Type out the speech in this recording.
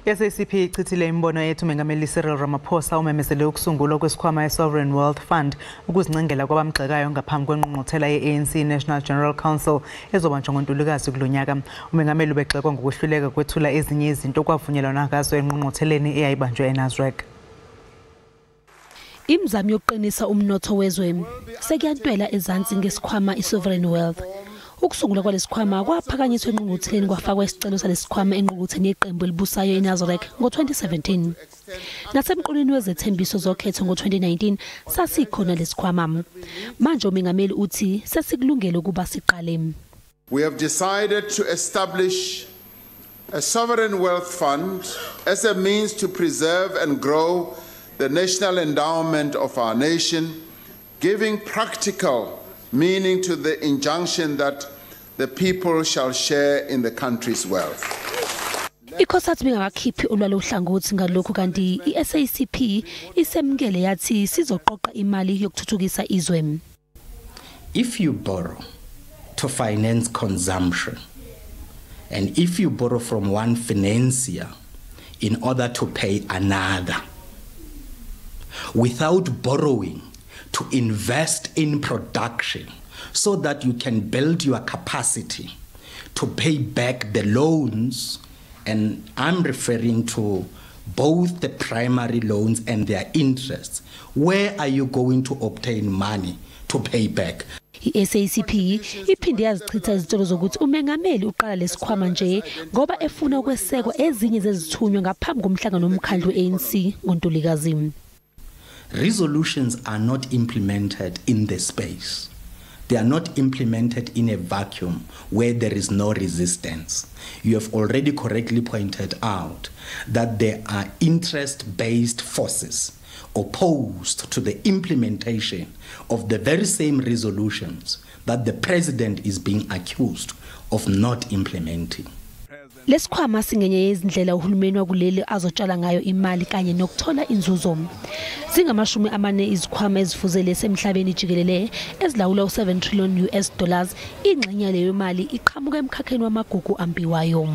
I-SACP ichithile imibono yethu uMengameli Cyril Ramaphosa umemezele ukusungulwa kwesikhwama e-Sovereign Wealth Fund ukuzincengela kwabamgxekayo ngaphambi kwengqungquthela ye-ANC National General Council ezobanjwa ngoNtulikazi kulo nyaka. Umengameli ubegxekwa ngokuhluleka kwethula ezinye izinto okwavunyelwana ngazo engqungqutheleni eyayibanjwe eNasrec. Imizamo yokuqinisa umnotho wezwe sekuyantwela ezansi ngesikhwama i-Sovereign Wealth. Ukusungulwa kwalesikhwama kwaphakanyiswa engqungqutheleni, kwafakwa isicelo salesikhwama engqungqutheleni yeqembu elibusayo eNasrec ngo-2017. Nasemqulwini wezethembiso zokhetho ngo-2019 sasikhona lesikhwama. Manje umengameli uthi sesikulungele ukuba siqale. We have decided to establish a sovereign wealth fund as a means to preserve and grow the national endowment of our nation, giving practical meaning to the injunction that the people shall share in the country's wealth. ICOSATU bingakakhiphi olwalo uhlangothi ngalokhu, kanti i-SACP isemukele yathi sizoqoqa imali yokuthuthukisa izwe. If you borrow to finance consumption, and if you borrow from one financier in order to pay another, without borrowing to invest in production so that you can build your capacity to pay back the loans, and I'm referring to both the primary loans and their interests, where are you going to obtain money to pay back? I-SACP iphinde yazichitha izinsolo zokuthi umengameli uqala lesikhwama nje ngoba efuna ukwesekwa ezinye zezithunywa ngaphambi komhlangano womkhandlu we-ANC ngoNtulikazi. Resolutions are not implemented in the space. They are not implemented in a vacuum where there is no resistance. You have already correctly pointed out that there are interest-based forces opposed to the implementation of the very same resolutions that the president is being accused of not implementing. Lesikhwama singenye yezindlela uhulumeni wakuleli azotshala ngayo imali kanye nokuthola inzuzo. Zingama-40 izikhwama ezifuze lesi emhlabeni jikelele ezilawula u-7 trillion US dollars. Ingxenye yaleyo mali iqhamuka emkhakheni wamagugu ambiwayo.